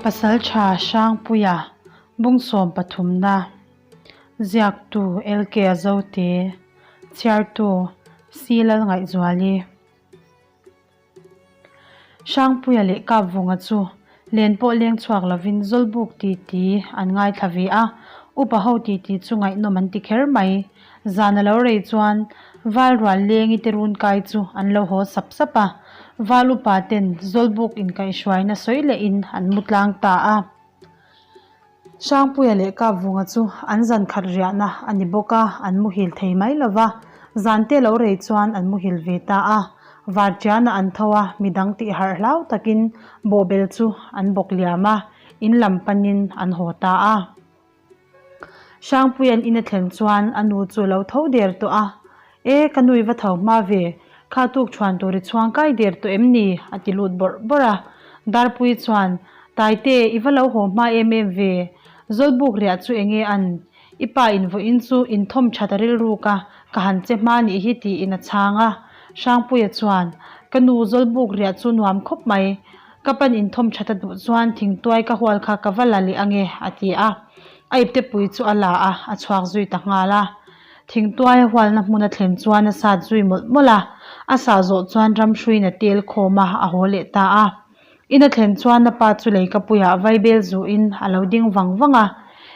Pasaltha Hrangpuia Bungsawm pathumna Ziaktu LK Azote Chhiartu C Lalngaihzuali. Hrangpuia leh Kapvunga chu len pawh leng chhuak lovin Zawlbuk titi an ngaithla ve a, upa ho titi chu ngaihnawm an ti kher mai. Zan a lo rei chuan Valrual lengi te run kai chu an lo haw sap sap a, Val upa ten Zawlbuk inkaihhruaina sawi lehin an mu tlang ta a. Hrangpuia leh Kapvunga chu an zan khat riahna a ni bawk a, an muhil thei mai lo va, zan te lo rei chuan an muhil ve ta a. Vartiana an tho a, midang tih harh hlau takin bawhbel chu an bawk liam a, in lam panin an haw ta a. Hrangpuia'n in a thlen chuan a nu chu a lo tho der tawh a, E, ka nu i va tho hma ve, kha tuk chhuan tur i chhuang kai der tawh em ni? a ti lut bawrh bawrh a. Darpui chuan, Taite, i va lo haw hma em em ve, Zawlbuk riah chu enge an? I pa in vawiin chu inthawm that a rilruk a, ka han che hma nih hi tiin a chhang a. Hrangpuia chuan, Ka nu, Zawlbuk riah chu nuam khawp mai, Ka pan inthawm that a duh chuan thingtuai ka hual kha ka va la leh ange, a ti a. A iptepui chu a la a, a chhuak zui ta nghal a. Thingtuai a hualna hmun a thlen chuan a sat zui mawlh mawlh a. A sah zawh chuan ramhruiin a tel khawm a, a haw leh ta a. In a thlen chuan a pa chu leikapuiah vaibel zuhin a lo ding vang vang a.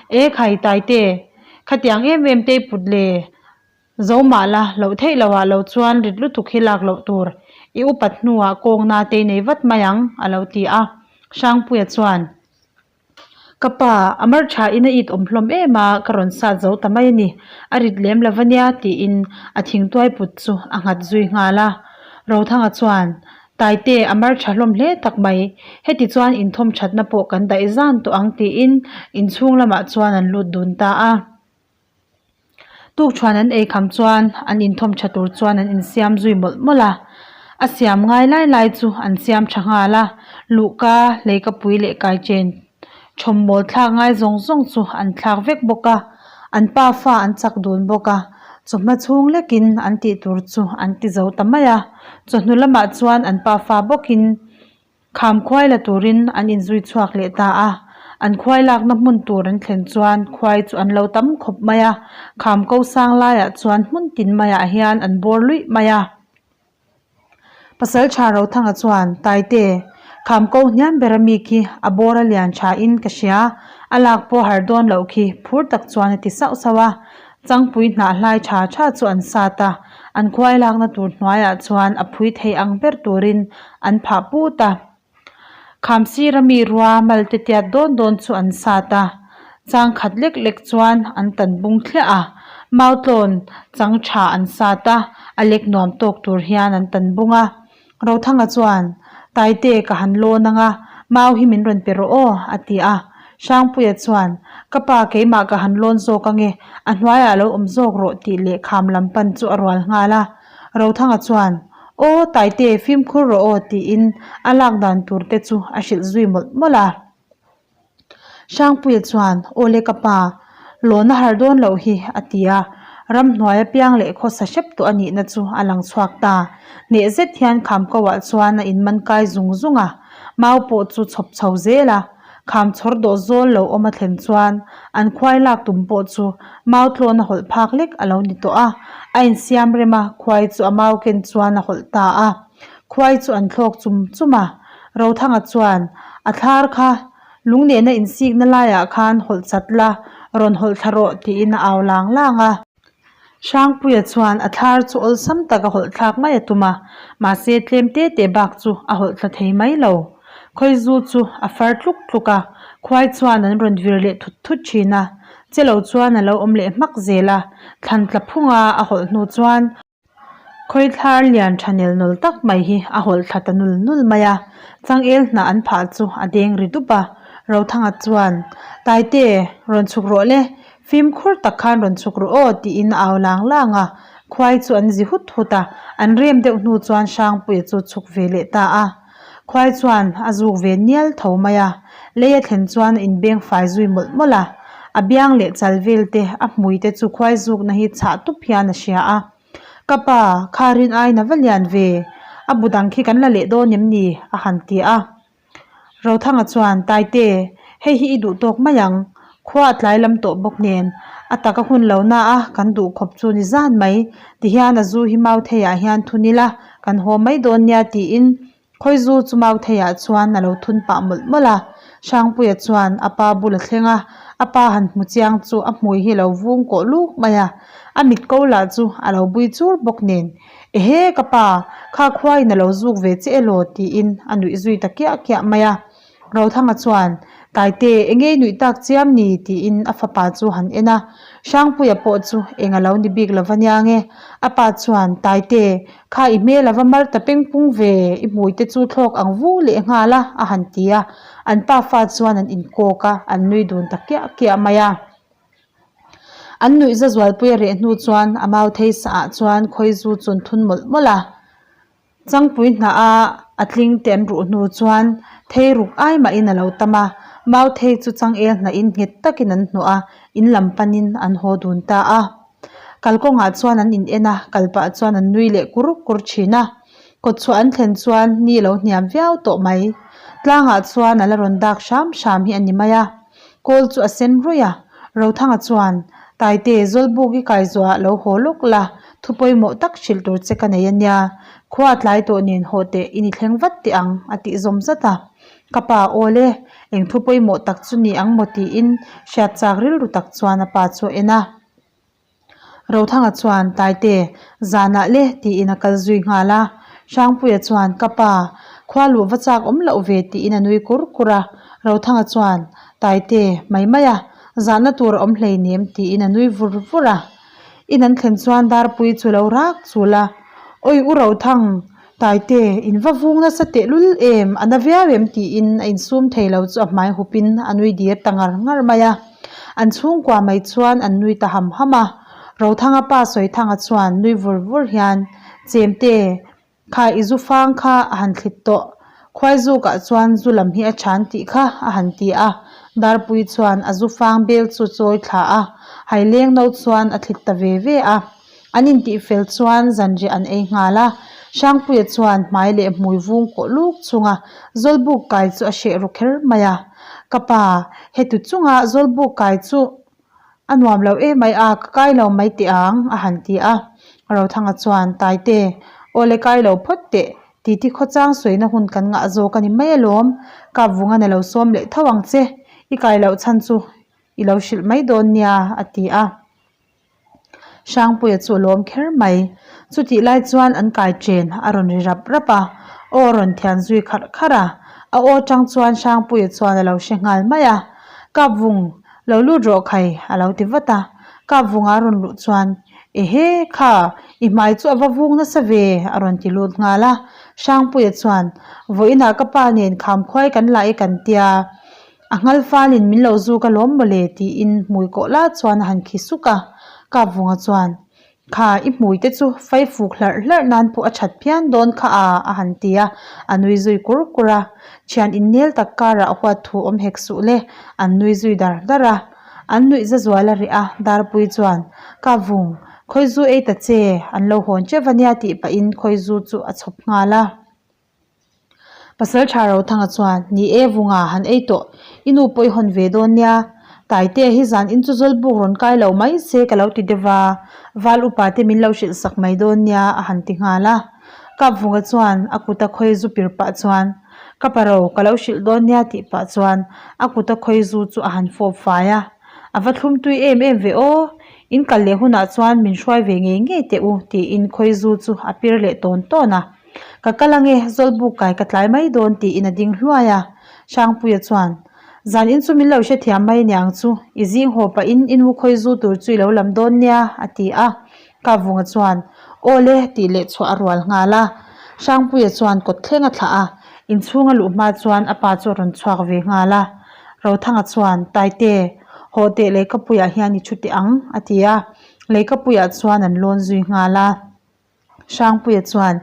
E khai Taite, khatiang em em te i put le? Zo mah la, loh theih loh ah lo chuan rit lutuk hi lak loh tur. I upat hnuah kawngna tei nei vat mai ang, a lo ti a. Hrangpuia chuan, Ka pa, a mar tha in a it awm hlawm em a, ka rawn sat zo ta mai a ni. A rit lem lo va nia, tiin a thingtuai put chu a nghat zui nghal a. Rothanga chuan, Taite, a mar tha hlawm hle tak mai. Heti chuan inthawm thatna pawh kan daih zan tawh ang, tiin inchhung lamah chuan an lut dun ta a. Tukṭhuan an ei kham chuan an inthawm ṭha tur chuan an insiam zui mawlh mawlh a, a siam ngai lai lai chu an siam ṭha nghal a, luhka leikapui leh kaichen thawmmawl thlak ngai zawng zawng chu an thlak vek bawk a, an pa fa an chak dun bawk a, chawhma chhung lekin an tih tur chu an ti zo ta mai a, chawhnu lamah chuan an pa fa bawkin. Kham khuai la turin an inzui chhuak leh ta a, an khuai lakna hmun tur an thlen chuan khuai chu an lo tam khawp mai a, kham ko sang laiah chuan hmun tin maiah hian an bawr luih mai a. Pasaltha Rothanga chuan, Taite, kham ko hniam ber a mi khi a bawr a lian tha in ka hria, a lak pawh har dawn loh khi phur tak chuan a ti sauh sauh a. Changpui hnah hlai tha tha chu an sat a, an khuai lakna tur hnuaiah chuan a phui thei ang ber turin an phah put a. Kham sira mi rua mal te tiat dawn dawn chu an sat a, chang khat lek lek chuan an tan bung thliah a, mautlawn chang tha an sat a, a lek nuam tawk tur hian an tan bung a. Rothanga chuan, Taite ka han lawn ang a, mau hi min rawn pe rawh aw, a ti a. Hrangpuia chuan, Ka pa keimah ka han lawn zawk ang e, a hnuaiah lo awm zawk rawh tih leh kham lam pan chu a rual nghal a. Rothanga chuan, Aw, Taite fimkhur rawh aw tiin a lak dan tur te chu a hrilh zui mawlh mawlh a. Hrangpuia chuan, Awle ka pa, lawn a har dawn loh hi, a ti a. Ramhnuai apiang leh khawsa hrep tawh a nihna chu a lang chhuak ta. Hneh zet hian Khamkoah chuan a inman kai zung zung a, mau pawh chu chhawp chho zel a. Kham chhawr dawh zawl lo awm a thlen chuan an khuai lak tum pawh chu mau tlawn a hawlh phak lek a lo ni tawh a. A insiam rem a, khuai chu a mau ken chuan a hawlh ta a. Khuai chu an thlawk chum chum a, Rothanga chuan a thlar kha lung nena insikna laiah khan hawlh chat la, rawn hawlh thla rawh tiin a au lang lang a. Hrangpuia chuan a thlar chu awlsam tak a hawlh thlak mai a tum a, mahse tlem te te bak chu a hawlh thla thei mai lo. Khawizu chu a far tluk tluk a, khuai chuan an rawn vir leh thut thut thin a, che lo chuan a lo awm leh hmak zel a, thlan tla phunga a hawlh hnu chuan, Khawithlar lian tha nel nawl tak mai hi a hawlh thla ta nul nul mai a, changel hnah an phah chu a deng ri dup a. Rothanga chuan, Taite, rawn chhuk rawh le, fimkhur tak khan rawn chhuk rawh aw tiin a au lang lang a. Khuai chu an zi hut hut a, an rem deuh hnu chuan Hrangpuia chu chhuk ve leh ta a. Khuai chuan a zuk ve nial tho mai a, lei a thlen chuan a inbeng fai zui mawlh mawlh a. A biang leh chal vel te, a hmui te chu khuai zukna hi chhah tup hian a hria a. Ka pa, kha rin aiin a va lian ve, a bu dang khi kan la leh dawn em ni? a han ti a. Rothanga chuan, Taite, hei hi i duh tawk mai ang. Khua a tlai lam tawh bawk nen, a taka hun lo na a kan duh khawp chu ni zan mai. Tihian a zu hi Mautheiah hian thun ila, kan haw mai dawn nia tiin Khawizu chu Mautheiah chuan a lo thun pah mawlh mawlh a. Hrangpuia chuan a pa bul a thleng a, a pa han hmu chiang chu a hmui hi a lo vung kawh luk mai a. A mit ko lah chu a lo bui chur bawk nen, Ehe ka pa, kha khuaiin a lo zuk ve che elaw? tiin a nuih zui ta kiah kiah mai a. Rothanga chuan, Taite, enge i nuih tak chiam ni? tiin a fapa chu han en a. Hrangpuia pawh chu eng a lo ni bik lo va nia nge. A pa chuan, Taite, kha i hmel a va mar ta peng pung ve, i hmui te chu thlawk ang vu leh nghal a, a han ti a. An pafa chuan an inkawk a, an nui dun ta kiah kiah mai a. An nuih za zualpui a reh hnu chuan a mau thei saah chuan khawizu chu an thun mawlh mawlh a. Changpui hnah a a tling te an ruh hnu chuan thei ruk ai mahin a lo tam a, mau thei chu changel hnahin nghet takin an hnawh a, in lam panin an haw dun ta a. Kalkawngah chuan an in en a, kal pah chuan an nui leh kur kur thin a. Kawtchhuah an thlen chuan ni a lo hniam viau tawh mai. Tlangah chuan a la rawn dak hram hram hi a ni mai a. Kawl chu a sen ruih a, Rothanga chuan, Taite, Zawlbuk i kai zuah lo haw lawk la, thu pawimawh tak hrilh tur che ka nei a nia. Khua tlai tawh nen haw teh i ni thleng vat teh ang, a tih zawm zat a. Ka pa, Awl e, eng thu pawimawh tak chu ni ang maw tiin hriat chak rilru tak chuan a pa chu a en a. Rothanga chuan, Taite, zanah le, tiin a kal zui nghal a. Hrangpuia chuan, Ka pa, khua luh va chak awm loh ve, tiin a nui kur kur a. Rothanga chuan, Taite, mai mai a, zahna tur a awm hleinem, tiin a nui vur vur a. In an thlen chuan Darpuii chu lo rak chul a, Awi u Rothang, Taite, in va vung nasa tehlul em, a na viau em tiin a insum thei lo chu a hmai hupin a nui dir ta ngar ngar mai a. An chhungkua mai chuan an nui ta ham ham a. Rothanga pa Sawithanga chuan nui vur vur hian, Chemte, kha i zu fang kha a han thlit tawh. Khuaizukah chuan zu lam hi a than tih kha a han ti a. Darpui chuan a zu fang bel chu chawi thla a, haileng no chuan a thlit ta ve ve a. An intih fel chuan zanriah an ei nghal a, Hrangpuia chuan hmai leh hmui vung kawh luk chunga Zawlbuk kai chu a hreh ru kher mai a. Ka pa, hetu chunga Zawlbuk kai chu a nuam lo emai a, ka kai lo mai teh ang, a han ti a. Rothanga chuan, Taite, aw le kai lo phawt teh, titi khawchang sawina hun kan ngah zawk a ni mai alawm, Kapvunga na lo sawm leh tho ang che, i kai loh chhan chu i lo hrilh mai dawn nia, a ti a. Hrangpuia chu a lawm kher mai. Chutih lai chuan an kai chen a rawn ri rap rap a, aw a rawn thian zui kharh kharh a. A aw atang chuan Hrangpuia chuan a lo hre nghal mai a, Kapvung, lo lut rawh khai, a lo ti vat a. Kapvunga a rawn luh chuan, Ehe, kha, i hmai chu a va vung nasa ve, a rawn ti lut nghal a. Hrangpuia chuan, Vawiinah ka pa nen khamkhuai kan la e kan tia. A nghal falin min lo zuk a lawm mawle tiin hmui kawh la chuan a han khi suk a, Kapvunga chuan, Kha, i hmui te chu fai fuk hlarh hlarh nan pawh a that phian dawn kha a, a han ti a, a nui zui kur kur a. Thian innel tak karah huat thu awm hek suh le, an nui zui dar dar a. An nuih za zual a reh a, Darpui chuan, Kapvung, khawizu ei ta che, an lo hawn teuh a nia tih pahin khawizu chu a chhawp nghal a. Pasal tha Rothanga chuan, Ni e, Vunga, han ei tawh. I nu pawh i hawn ve dawn nia. Taitea hi zan in chu Zawlbuk rawn kai lo mai se ka lo ti deuh va, Val upa te min lo hrilh sak mai dawn nia, a han ti nghal a. Kapvunga chuan a kuta khawi zu pir pah chuan, Ka pa ro, ka lo hrilh dawn nia tih pah chuan a kuta khawi zu chu a han fawp fai a. A va thlum tui em em ve aw, in kal leh hunah chuan min hruai ve ngei ngei teh u, tiin khawi zu chu a pir leh tawn tawn a. Ka kal ange, Zawlbuk kai ka tlai mai dawn tiin a ding hluai a. Hrangpuia chuan, Zan in chu min lo hrethiam mai niang chu, i zing haw pahin i nu khawi zu tur chu i lo lam dawn nia, a ti a. Kavunga chuan, Aw le, tih leh chhuah a rual nghal a. Hrangpuia chuan kawt thleng a thlah a, inchhung a luh hma chuan a pa chu a rawn chhuak ve nghal a. Rothanga chuan, Taite, haw teh leikapuiah hian i thu teh ang, a ti a. Leikapuiah chuan an lawn zui nghal a. Hrangpuia chuan,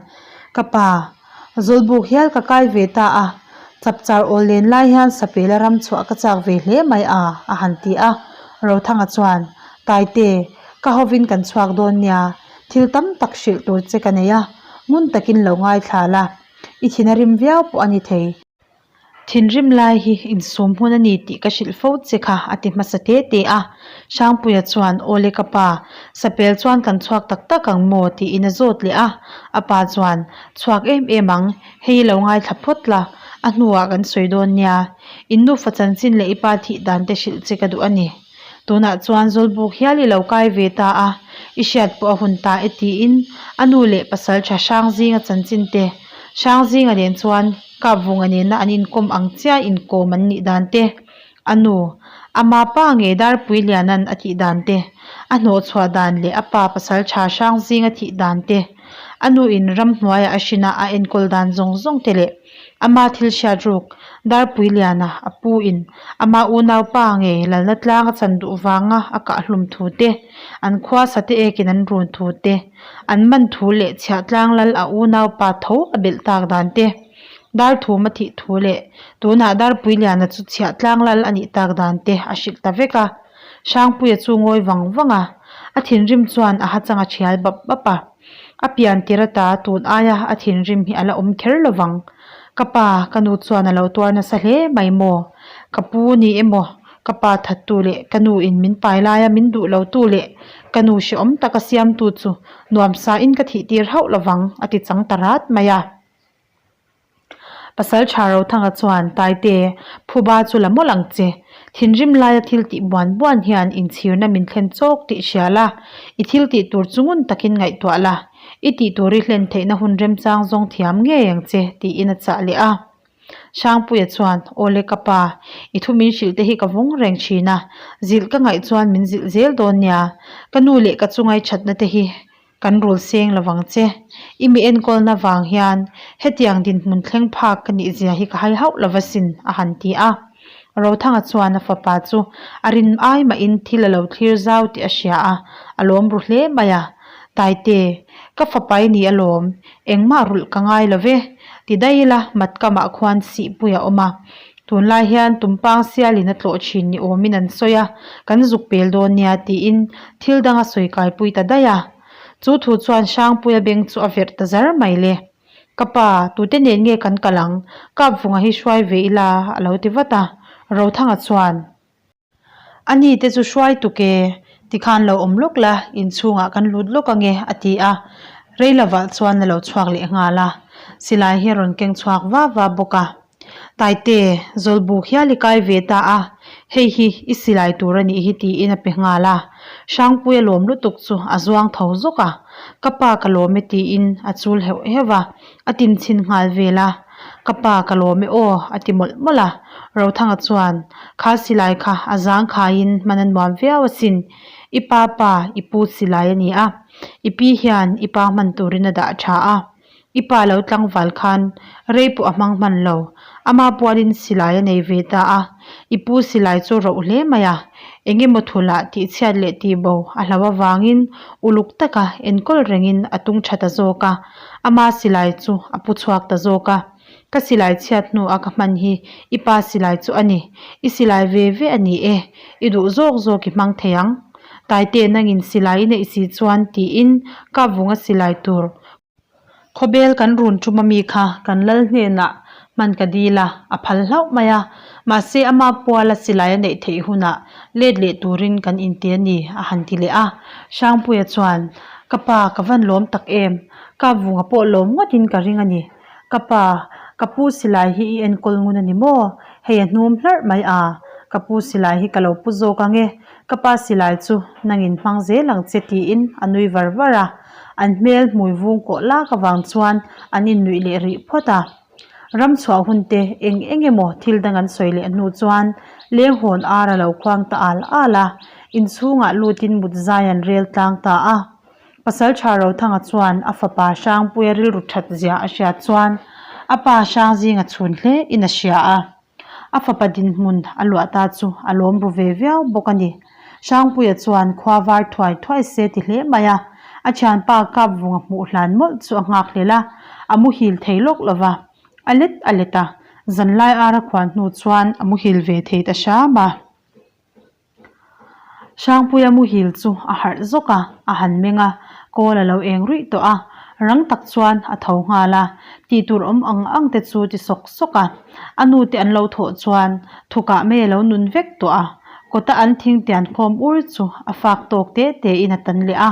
Ka pa, Zawlbuk hial ka kai ve ta a, chapchar awl len lai hian Sapela ram chhuah ka chak ve hle mai a, a han ti a. Rothanga chuan, Taite, ka hovin kan chhuak dawn nia, thil tam tak hrilh tur che ka nei a, ngun takin lo ngaithla la, i thin a rim viau pawh a ni thei. Thinrim lai hi insum hun a ni tih ka hrilh fo che kha a ti hmasa te te a. Hrangpuia chuan, Awle ka pa, sapel chuan kan chhuak tak tak ang maw? tiin a zawt leh a. A pa chuan, Chhuak em em ang, hei i lo ngaithla phawt la, a hnuah kan sawi dawn nia. In nufa chanchin leh i pa thih dan te hrilh che ka duh a ni. Tunah chuan Zawlbuk hial i lo kai ve ta a, i hriat pawh a hun ta e tiin a nu leh pasal tha Hrangzinga chanchin te, Hrangzinga nen chuan Kapvunga nena an inkawm ang chiah inkawm an nih dan te, a nu, ama pa nge Darpui Lianan a tih dan te, a hnawhchhuah dan leh a pa pasal tha Hrangzinga thih dan te, a nu in ramhnuaiah a hrin a a enkawl dan zawng zawng te leh Ama thil hriat ruk, Darpui Liana, a pu in ama unaupa nge lalna tlang a chan duh vanga a kah hlum thu te, an khua sate ekin an run thu te, an man thu leh chhiahtlang lal a unaupa tho a belh tak dan te, Darthum a thih thu leh tunah Darpui Liana chu chhiahtlang lal a nih tak dan te a hrilh ta vek a. Hrangpuia chu ngawi vang vang a, a thinrim chuan a hachang a thial bap bap a. A pian tir ata tun aia a thinrim hi a la awm kher lo vang. Ka pa, ka nu chuan a lo tuar nasa hle mai maw? Ka pu ni emaw, ka pa thattu leh ka nu in min pai laia min duh lo tu leh ka nu hrehawm taka siamtu chu nuamsa in ka thih tir hauh lo vang, a ti chang ta rat mai a. Pasal tha Rothanga chuan, Taite, phuba chu la mawlh ang che. Thinrim laia thil tih buan buan hian inchhirna min thlen chawk tih hria la, i thil tih tur chu ngun takin ngaihtuah la, i tih tur i hlen theihna hun remchang zawng thiam ngei ang che, tiin a chah leh a. Hrangpuia chuan, Awle ka pa, i thu min hrilh te hi ka vawng reng thin a, zilh ka ngaih chuan min zilh zel dawn nia, ka nu leh ka chungai thatna te hi Kan rul seng lo vang che. I mi enkawlna vang hian hetiang dinhmun thleng phak ka nih zia hi ka hai hauh lo va sin, a han ti a. Rothanga chuan a fapa chu a rin ai mahin thil a lo thlir zau tih a hria a, a lawm ru hle mai a. Taite, ka fapa i ni alawm, engmah rulh ka ngai lo ve, ti daih ila Matkamah khuan sihpui a awm a. Tunlai hian tumpang sialin a tlawh thin ni awmin an sawi a, kan zuk pel dawn nia tiin thil dang a sawi kaipui ta daih a. Chu thu chuan Hrangpuia beng chu a verh ta zar mai le. Ka pa, tute nen nge kan kal ang? Kapvunga hi hruai ve ila a lo ti vat a. Rothanga chuan. A ni te chu hruai tuk e, tikhan lo awm lawk la, inchhungah kan lut lawk ange a ti a, rei lovah chuan a lo chhuak leh nghal a, silai hi a rawn keng chhuak va va bawk a. Taite, Zawlbuk hial i kai ve ta a, hei hi i silai tur a nih hi tiin a pe nghal a, Hrangpuia lawm lutuk chu a zuang tho zawk a, ka pa ka lawm e tiin a chul heuh heuh a, a tin chhin nghal vel a, Ka pa ka lawm e aw a ti mawlh mawlh a, Rothanga chuan, Kha silai kha a zang khaiin hman a nuam viau asin, i pa pa i pu silai a ni a, i pi hian i pa hman turin a dah tha a, i pa lo tlangval khan rei pawh a hmang hman lo, ama pualin silai a nei ve ta a, i pu silai chu roh hle mai a, eng emaw thulh ah tihchhiat leh tihbo a hlau avangin uluk taka enkawl rengin a tung tha ta zawk a. Ama silai chu a pu chhuak ta zawk a, Ka silai chhiat hnu a ka hman hi i pa silai chu a ni, i silai ve ve a ni e, i duh zawk zawk i hmang thei ang. Taite nangin silai i neih si chuan tiin Kapvunga silai tur khawbel kan run tum ami kha kan lal hnenah hman ka dil a, a phal hlauh mai a, mahse ama puala silai a neih theih hunah let leh turin kan inti a ni a han ti leh a. Hrangpuia chuan, Ka pa, ka van lawm tak em? Kapvunga pawh lawm ngawtin ka ring a ni. Ka pa, ka pu silai hi i enkawl ngun a ni maw? Hei a hnum hlarh mai a, ka pu silai hi ka lo pu zawk ang e, ka pa silai chu nangin hmang zel ang che tiin a nui var var a. An hmel hmui vung kawh lak avang chuan an innuih leh rih phawt a. Ram chhuah hun te eng eng emaw thil dang an sawi leh hnu chuan leng hawn ar a lo khuang ta al al a, inchhungah lutin mut zai an rel tlang ta a. Pasal tha Rothanga chuan a fapa Hrangpuia rilru that zia a hriat chuan a pa Hrangzinga chhun hle in a hria a. A fapa dinhmun a luah ta chu a lawm ru ve viau bawk a ni. Hrangpuia chuan khua var thuai thuai se ti hle mai a, a thianpa Kapvunga hmuh hlan mawlh chu a nghak hlel a, a muhil thei lawk lo va, a let a let a, zanlai ara khuan hnu chuan a muhil ve thei ta hram a. Hrangpuia muhil chu a harh zawk a, a han meng a, kawl a lo eng ruih tawh a. Rang tak chuan a tho nghal a, tih tur awm ang ang te chu ti sawk sawk a. A nu te an lo thawh chuan thukah mei a lo nun vek tawh a, kawta an thing tian khawm ur chu a fak tawk te te in a tan leh a.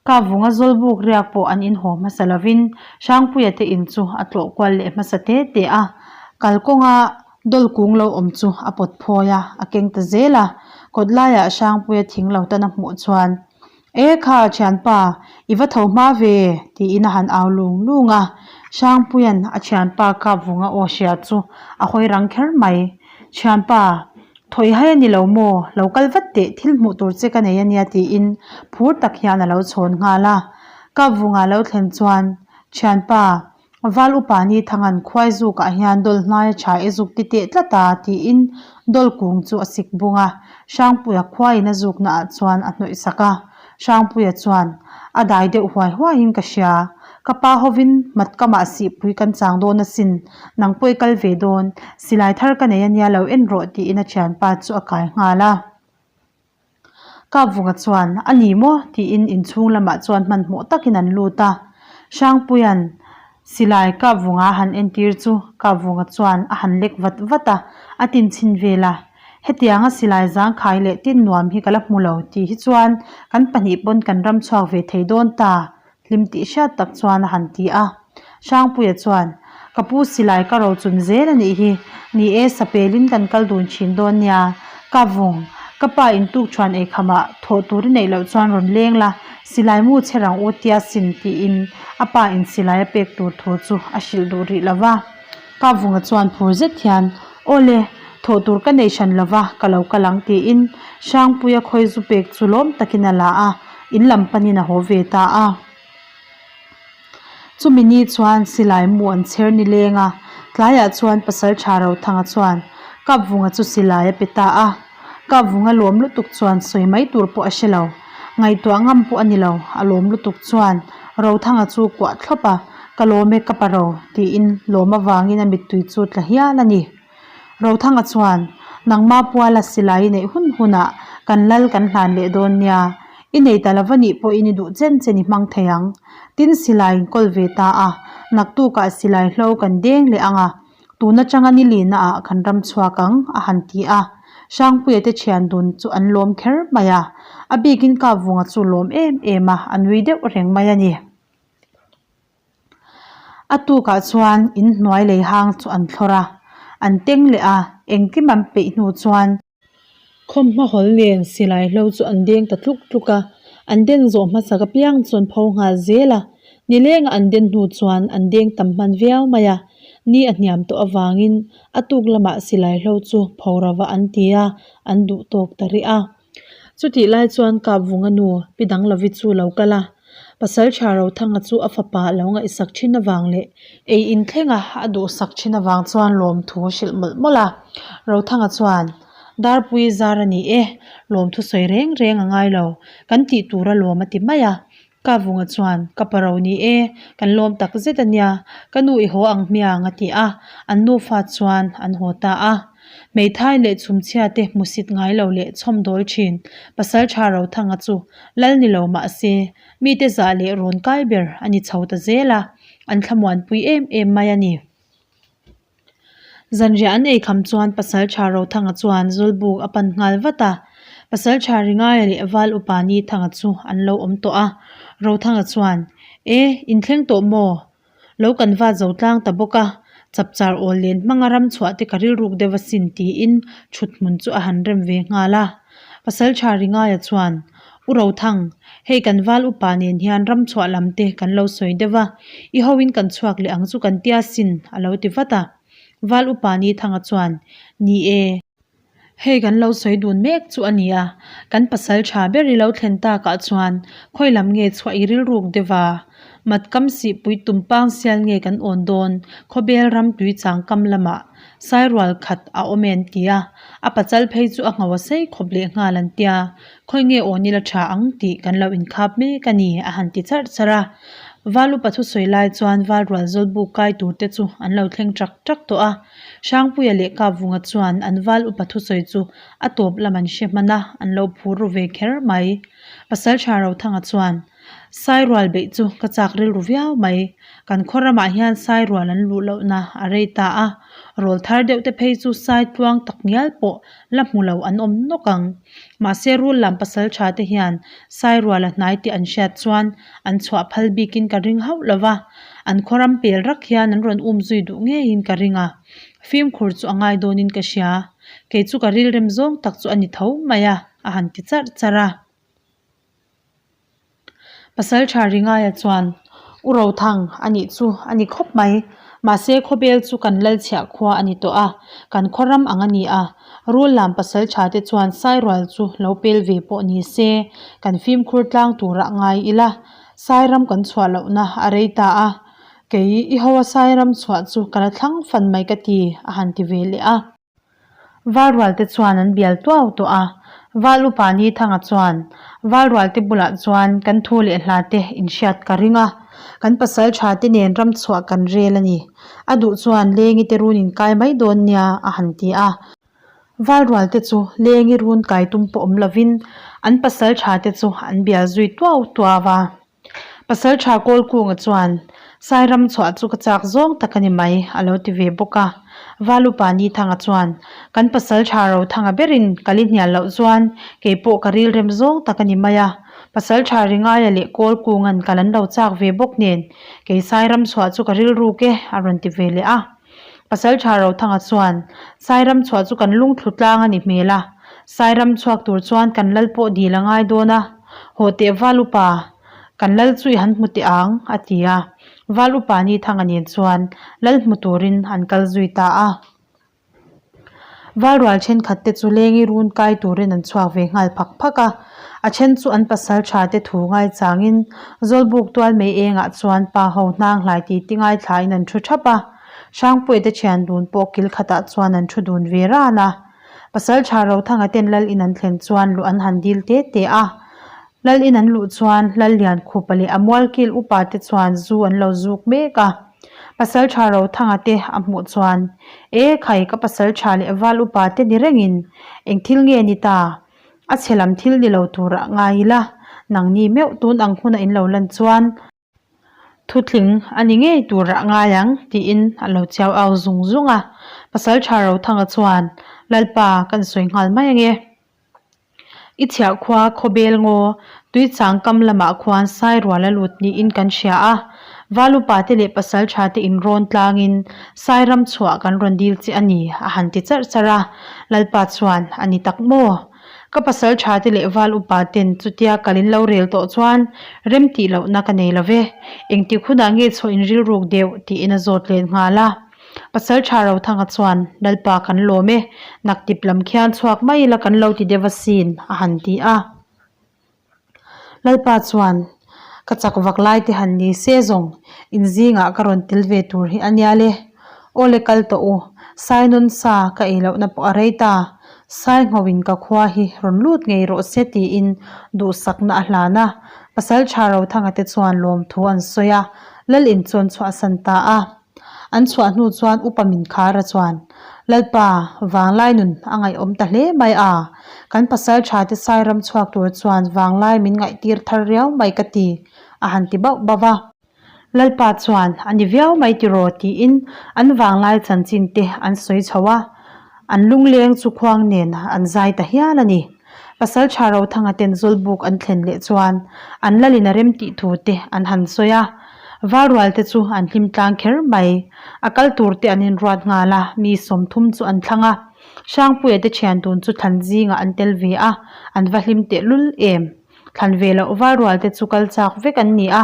Kavunga zawlbuk riak pawh an inhaw hmasa lovin Hrangpuia te in chu a tlawh kual leh hmasa te te a, kalkawnga dawl kung lo awm chu a pawt phawi a, a keng ta zel a. Kawt laiah Hrangpuia thing lo tan a hmuh chuan, E kha thianpa, i va tho hma ve? tiin a han au lung lung a. Hrangpuia'n a thianpa Kavunga aw hria chu a hawi rang kher mai. Thianpa, Thawi hai a ni lo maw? Lo kal vat teh, thil hmuh tur che ka nei a nia tiin phur tak hian a lo chhawn nghal a. Kapvunga lo thlen chuan, Thianpa, Val upa ni Thangan khuai zukah hian dawl hnai a tha e zuk ti teh tlat a tiin dawl kung chu a sik bung a. Hrangpuia khuaiin a zukna ah chuan a hnawih sak a. Hrangpuia chuan, A dai deuh huai huaiin ka hria. Ka pa hovin Matkamah sihpui kan chang dawn asin, nang pawh i kal ve dawn. Silai thar ka nei ania lo en rawh tiin a thianpa chu a kai nghal a. Kapvunga chuan, A ni maw? tiin inchhung lamah chuan hmanhmawh takin an lut a. Hrangpuia'n Silai Kapvunga a han entir chu Kapvunga chuan a han lek vat vat a, a tinchhin vel a. Hetianga silai zangkhai leh tin nuam hi ka la hmu lo tih hi chuan kan pahnih pawn kan ram chhuak ve thei dawn ta, hlim tih hriat tak chuan a han ti a. Hrangpuia chuan, Ka pu silai ka rochun zel a nih hi, ni e sapelin kan kal dun thin dawn nia. Kapvung, ka pa in tukṭhuan eikhamah thawh tur i neih loh chuan rawn leng la, silai mu chhe rang u tia sin tiin a pa in silai a pek tur thu chu a hrilh duh rih lo va. Kapvunga chuan phur zet hian, Aw le, thawh tur ka nei hran lo va, ka lo kal ang tiin Hrangpuia khawi zu pek chu lawm takin a la a, in lam panin a haw ve ta a. Chumi ni chuan silai mu an chher ni leng a, tlaiah chuan pasal tha Rothanga chuan Kapvunga chu silai a pe ta a. Kapvunga lawm lutuk chuan sawi mai tur pawh a hre lo. Ngaihtuah ngam pawh a ni lo, a lawm lutuk chuan Rothanga chu kuah thlawp a, Ka lawm e ka pa ro, tiin lawm avangin a mittui chu tla hial a ni. Rothanga chuan, Nangma puala silai i neih hun hunah kan lal kan hlan leh dawn nia. I nei ta lova nih pawhin i duh chen chen i hmang thei ang. Tin silai in kawl ve ta a, naktukah silai hlo kan deng leh ang a, tun atanga ni lina ah kan ram chhuak ang, a han ti a. Hrangpuia te thian dun chu an lawm kher mai a, a bikin Kapvunga chu lawm em em a, a nui deuh reng mai a ni. A tukah chuan inhnuai lei hang chu an thlawr a, an teng leh a, engkim an peih hnu chuan. Khawmhma hawl nen silai hlo chu an deng ta tluk tluk a, an den zawh hmasak apiang chu an pho nghal zel a, nilenga an den hnu chuan an deng tam hman viau mai a, ni a hniam tawh avangin a tuk lamah silai hlo chu pho rava an ti a, an duh tawk ta rih a. Chutih lai chuan Kapvunga nu Pi Danglovi chu lo kal a, Pasal Tha Rothanga chu a fapa a lo ngaihsak thin avang leh ei in thlenga a duhsak thin avang chuan lawmthu hrilh mawlh mawlh a. Rothanga chuan, Darpui zar a ni e, lawmthu sawi reng reng a ngai lo, kan tih tur a lawm a ti mai a. Kavunga chuan, Ka pa ro ni e, kan lawm tak zet a nia, ka nu i haw ang hmiang a ti a, an nufa chuan an haw ta a. Hmeithai leh chhumchhia te hmusit ngai lo leh chhawmdawl thin Pasal Tha Rothanga chu lal ni lo mah se, mite zah leh rawn kai ber a ni chho ta zel a, an thlamuanpui em em mai a ni. Zanriah an ei kham chuan Pasal Tha Rothanga chuan Zawlbuk a pan nghal vat a, Pasal Tha Ringaia leh Val Upa Nithanga chu an lo awm tawh a. Rothanga chuan, E, in thleng tawh maw? Lo kan vat zo tlang ta bawk a, chapchar awl len hmanga ram chhuah te ka rilruk deuh asin tiin thut hmun chu a han rem ve nghal a. Pasal Tha Ringaia chuan, U Rothang, hei kan val upa nen hian ram chhuah lam te kan lo sawi deuh a, i hoin kan chhuak leh ang chu kan tia sin, a lo ti vat a. Val upa ni Thanga chuan, Ni e, hei kan lo sawi dun mek chu a nia, kan pasal tha ber i lo thlen takah chuan khawi lam nge chhuah i rilruk deuh a, matkam sihpui tumpang sial nge kan awn dawn, khawbel ram tui chang kam lamah Sairual khat a awm e an ti a, a pachal phei chu a ngho a sei khawp leh nghal an tia, khawi nge awn ila tha ang tih kan lo inkhap mek a ni a han ti charh charh a. Val upa thusawi lai chuan Valrual zawlbuk kai tur te chu an lo thleng ṭak ṭak tawh a, Hrangpuia leh Kapvunga chuan an val upa thusawi chu a tawp lam an hre hman a, an lo phur ru ve kher mai. Pasalṭha Rothanga chuan. Sairual beih chu ka chak rilru viau mai. Kan khaw ramah hian sairual an luh lohna a rei ta a, rawl thar deuh te phei chu sai tluang tak ngial pawh la hmu lo an awm nawk ang. Mahse rul lam pasal tha te hian sairual a hnai tih an hriat chuan an chhuah phal bikin ka ring hauh lo va, an khaw ram pel rak hian an rawn um zui duh ngeiin ka ring a, fimkhur chu a ngai dawnin ka hria. Kei chu ka rilrem zawng tak chu a ni tho mai a, a han ti charh charh a. Pasal tha Ringaia chuan, U Rothang, a nih chu a ni khawp mai. Mahse khawbel chu kan Lalchhiah khua a ni tawh a, kan khaw ram ang a ni a. Rul lam pasal tha te chuan Sairual chu lo pel ve pawh ni se, kan fimkhur tlang turah ngai ila, Sairam kan chhuah lohna a rei ta a. Kei i hoa Sairam chhuah chu ka la thlang fan mai ka ti, a han ti ve leh a. Valrual te chuan an bial tuau tawh a, Val upa Nithanga chuan Valrual te bulah chuan kan thu leh hla te inhriat ka ring a, kan pasal tha te nen ram chhuah kan rel a ni. A duh chuan Lengi te run in kai mai dawn nia a han ti a. Valrual te chu Lengi run kai tum pawh awm lovin an pasal tha te chu an bial zui tuau tuau a. Pasal tha Kawlkunga chuan, Sairam chhuah chu ka chak zawng tak a ni mai, a lo ti ve bawk a. Valupa Nithanga chuan, Kan pasal tha Rothanga berin ka li hnial loh chuan kei pawh ka rilrem zawng tak a ni mai a. Pasal tha Ringaia leh Kawlkunga'n kal an lo chak ve bawk nen, kei Sairam chhuah chu ka rilruk e, a rawn ti ve leh a. Pasal tha Rothanga chuan, Sairam chhuah chu kan lungthlu tlang a ni hmel a, Sairam chhuak tur chuan kan lal pawh dil a ngai dawn a, haw teh Val upa, kan lal chu i han hmu teh ang, a ti a. Val upa Nithanga nen chuan lal hmu turin an kal zui ta a. Valrual thenkhat te chu lengi run kai turin an chhuak ve nghal phak phak a, a then chu an pasal tha te thu ngaichangin Zawlbuk tual mei engah chuan pa ho hnang hlai ti ti ngaithlain an thu thap a, Hrangpuia te thian dun pawh kil khatah chuan an thu dun ve ran a. Pasal tha Rothanga ten lal in an thlen chuan luh an han dil te te a, Lal in an luh chuan Lal Liankhupa leh a mualkil upa te chuan zu an lo zuk mek a. Pasal tha Rothanga te a hmuh chuan, E khai ka pasal tha leh val upa te ni rengin eng thil nge ni ta? A chhe lam thil ni lo turah ngai ila, nangni meuh tun ang huna in lo lan chuan, Thutling a ni ngei turah ngai ang, tiin a lo chiau au zung zung a. Pasal tha Rothanga chuan, Lalpa, kan sawi nghal mai ange. I chhiah khua Khawbel ngaw, Tuichang kam lamah khuan Sairual a lut niin kan hria a. Valupa te leh pasal tha te inrawn tlangin Sairam chhuah kan rawn dil che a ni, a han ti charh charh a. Lalpa chuan, A ni tak maw? Ka pasal tha te leh val upa ten chutia kal in lo rel tawh chuan rem tih lohna ka nei lo ve. Engtik hunah nge chhuah in rilruk deuh tiin a zawt let nghal a. Pasal tha Rothanga chuan, Lalpa kan lawm e, naktip lam khian chhuak mai ila kan lo ti deuh asin a han ti a. Lalpa chuan, Ka chak vak lai te han ni se zawng, in zingah ka rawn tel ve tur hi a nia le. Aw le kal tawh u, Sainawn sa ka ei lohna pawh a rei ta. Sai ngho-in ka khua hi rawn lut ngei rawh se tiin duhsakna a hlan a. Pasal tha Rothanga te chuan lawmthu an sawi a, Lal in chuan chhuahsan ta a. An chhuah hnu chuan Upa Minkhara chuan, Lalpa, vanglai nun a ngaihawm ta hle mai a, kan pasal tha te Sairam chhuak tur chuan vanglai min ngaihtir thar riau mai ka ti, a han ti bauh bauh a. Lalpa chuan, A ni viau mai tiraw tiin an vanglai chanchin te an sawi chho a. An lungleng chu khuang nen an zai ta hial a ni. Pasal tha Rothanga ten Zawlbuk an thlen leh chuan an lalin a rem tih thu te an han sawi a. Valrual te chu an hlim tlang kher mai. A kal tur te an inruat nghal a, mi 30 chu an thlang a. Hrangpuia te thian tun chu thlan zingah an tel ve a, an va hlim tehlul em. Thlan ve loh Valrual te chu kal chak vek an ni a,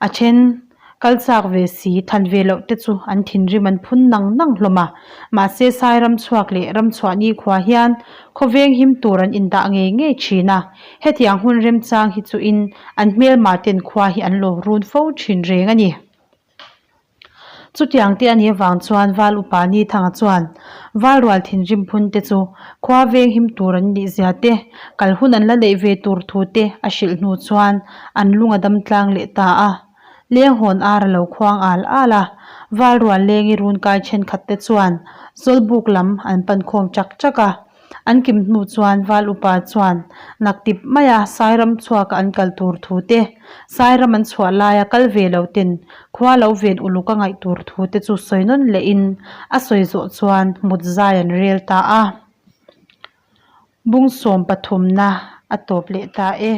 a then Kal chak ve si, than ve loh te chu an thinrim an phun nang nang hlawm a. Mahse Sai ram chhuak leh ram chhuah nikhua hian khawveng him tur an indah ngei ngei thin a. Hetiang hun remchang hi chu in an hmelma ten khua hi an lo run fo thin reng a ni. Chutiang te a nih avang chuan Val Upa Nithanga chuan Valrual thinrim phun te chu khua veng him tur an nih zia te, kal hun an la neih ve tur thu te a hrilh hnu chuan an lung a dam tlang leh ta a. Lenghawn ar a lo khuang al al a, Valrual lengi run kai thenkhat te chuan Zawlbuk lam an pan khawm chak chak a. An kim hnu chuan Val upa chuan naktip maia Sairam chhuaka an kal tur thu te, Sairam an chhuah laia kal ve lo ten khua lo ven uluk a ngaih tur thu te chu sawi nawn lehin a sawi zawh chuan mut zai an rel ta a. Bung sawm pathumna a tawp leh ta e.